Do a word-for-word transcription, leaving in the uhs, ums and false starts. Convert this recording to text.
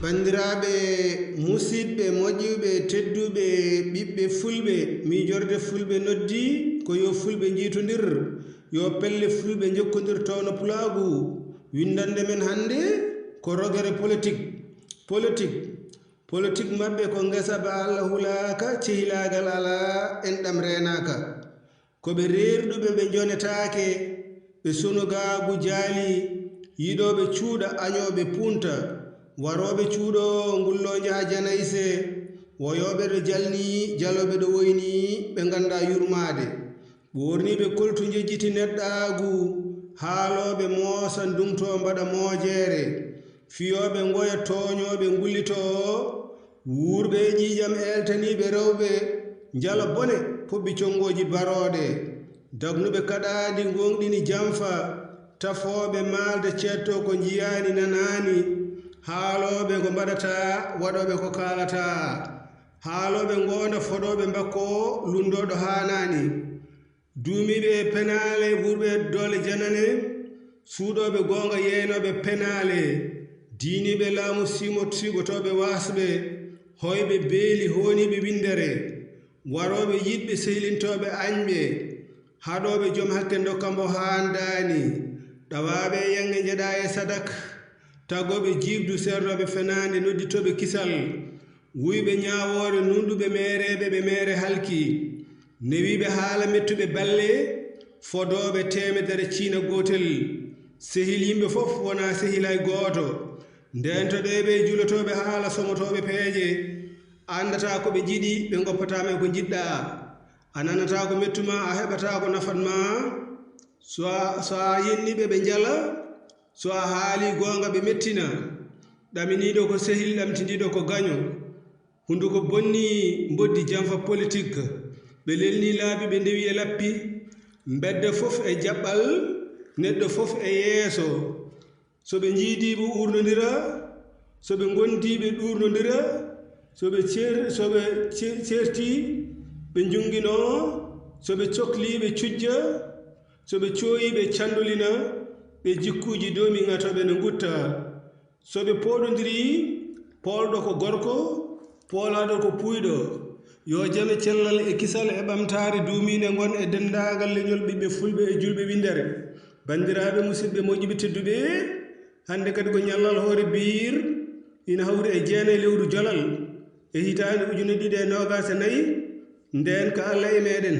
Banndiraaɓe musidɓe moƴƴuɓe tedduɓe, ɓiɓɓe fulɓe, miijorde fulɓe noddi ko yo fulɓe njiitondir, yo pelle fulɓe njokkondir towno pulaagu. Winndannde men hannde ko rogere politik. Politik, politik maɓɓe ko ngesa ba Allah hulaaka, cehilaagal alaa, enɗam reenaaka. Ko ɓe reerɗuɓe, ɓe njonetaake, ɓe sonogaagu jaali, yiɗooɓe cuuɗa, añooɓe punta, warooɓe cuuɗo ngullo njaha janayse, woyooɓe ɗo jalni, jalooɓe ɗo woyni, ɓe ngannda yurmaade. Ɓoorniiɓe koltu njejjiti neɗɗaagu, haalooɓe moosa ndumto mbaɗa moojeere, fiyooɓe ngoya tooñooɓe ngullito, wuurɓe e ƴiiƴam eeltaniiɓe rewɓe, njala bone, puɓɓi conngooji barooɗe, dagnuɓe kaɗaadi ngooŋɗini jamfa, tafooɓe maalde ceetto ko njiyaani nanaani, haalooɓe ko mbaɗata, waɗooɓe ko kaalata, haalooɓe ngoonda, fodooɓe mbakko, lunndooɗo haanaani. Duumiiɓe e penaale, wuurɓe e doole janane, suuɗooɓe goonga, yeeynooɓe penaale, diiniiɓe laamu, siimo-, siiɓotooɓe waasɓe, hoyɓe beeli, hooniiɓe winndere, warooɓe yiɗɓe, sehlintooɓe añɓe, haɗooɓe joom hakke ndokka mbo haandaani, ɗawaaɓe e yaŋŋe njeɗa e sadak, tagooɓe jiiɓdu, seernooɓe fenaande, nodditooɓe kisal, wuyɓe ñaawoore, nunɗuɓe meereeɓe, ɓe meere halki, newiiɓe haala, mettuɓe balle, fodooɓe teemedere ciina gootel, sehil yimɓe fof wonaa sehil hay gooto, ndeentoɗeeɓe, julotooɓe haala, somotooɓe peeje, anndata ko ɓe njiɗi, ɓe ngoppataa ma ko njiɗɗaa, a nanataa ko mettu ma, a heɓataa ko nafat ma, so a, so a yenni ɓe, ɓe njala, so a haali goonga, ɓe mettina, ɗaminiiɗo ko sehil, ɗamtindiiɗo ko gaño. Hunduko bonni, mboddi jamfa politik. Ɓe lelni laabi, ɓe ndewi e lappi. Mbedda fof e jaɓɓal, neɗɗo fof e yeeso. So ɓe njiidii, ɓe uurnondira. So ɓe ngondii, ɓe ɗuurnondira. So ɓe cer-, so ɓe ce-, certii, ɓe njunginoo. So ɓe coklii, ɓe cujja. So ɓe cooyii, ɓe candolina. Ɓe jikkuuji doomi ŋatooɓe ne ngutta. So ɓe pooɗondirii, poolɗo ko gorko, poolaaɗo ko puuyɗo. Yo jam e cellal e kisal e ɓamtaare duumiinde ngon e denndaangal leñol ɓiɓɓe fulɓe e julɓe winndere. Banndiraaɓe, musidɓe moƴƴuɓe tedduɓe, hannde kadi ko ñallal hoore biir, ina hawri e jeenayi lewru jolal, e hitaande ujunere ɗiɗi e noogaas e nayi, ndeen ka Allah e meeɗen.